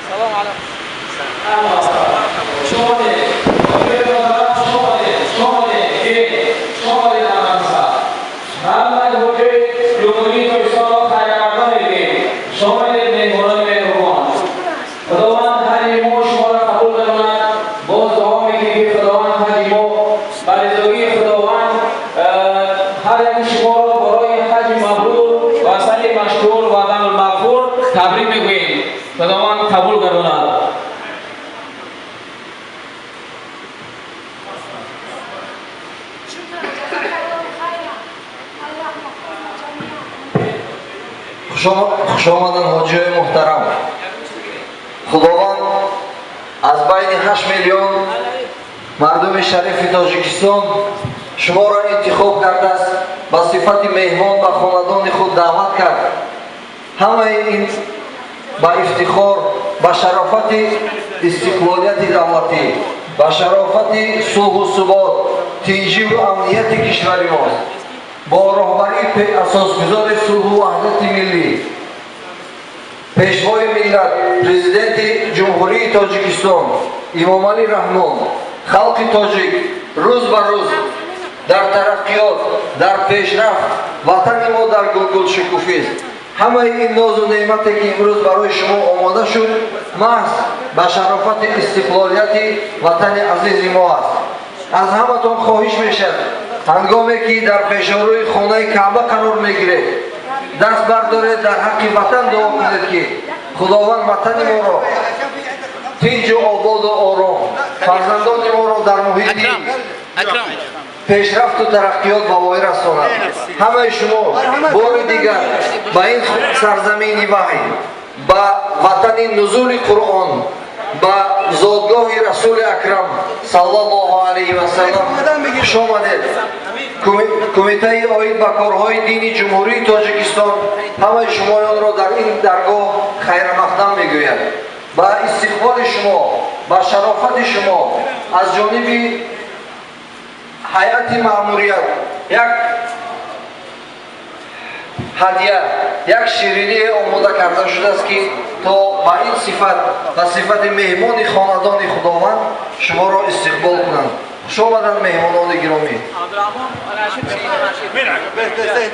Салом алейкум. Табрик мегӯем, Худованд қабул гардонад. Хуш омаданд, ҳоҷиёи муҳтарам. Худованд аз байни 8 миллион мардуми шарифи Тоҷикистон шуморо интихоб кардааст, ба сифати меҳмон ба хонадони худ даъват кард. Ҳамаи ин ба ифтихор, ба шарофати истиқлолияти давлатӣ, ба шарофати сулҳу субот, тинҷиву амнияти кишвари мост. Бо роҳбарии асосгузори сулҳу ваҳдати миллӣ, Пешвои миллат, Президенти Ҷумҳурии Тоҷикистон Имомалӣ Раҳмон, халқи тоҷик рӯз ба рӯз дар тараққиёт, дар пешрафт, ватани мо дар гулгулшукуфист. Ҳамаи ин нозу неъмате, ки имрӯз барои шумо омода шуд, маҳз ба шарофати истиқлолияти ватани азизи мо аст. Аз ҳаматон хоҳиш мешавад, ҳангоме ки дар пешорӯи хонаи Каъба қарор мегиред, даст бардоред, дар ҳаққи ватан дуо кунед, ки Худованд ватани моро тинҷу ободу ором, фарзандони моро дар муҳити пешрафту тараққиёт ба воя расонад. Ҳамаи шумо бори дигар ба ин сарзамини ваҳй, ба ватани нузули Қуръон, ба зодгоҳи Расули Акрам саллаллоҳу алайҳи васаллам хуш омадед. Кумитаи оид ба корҳои дини Ҷумҳурии Тоҷикистон ҳамаи шумоёнро дар ин даргоҳ хайрмақдам мегӯяд. Ба истиқболи шумо, ба шарофати шумо аз ҷониби ҳайати маъмурият як ҳадя, як шириние омода карда шудааст, ки то ба ин сифат, ба сифати меҳмони хонадони Худованд шуморо истиқбол кунанд. Хуш омаданд, меҳмонони гиромӣ.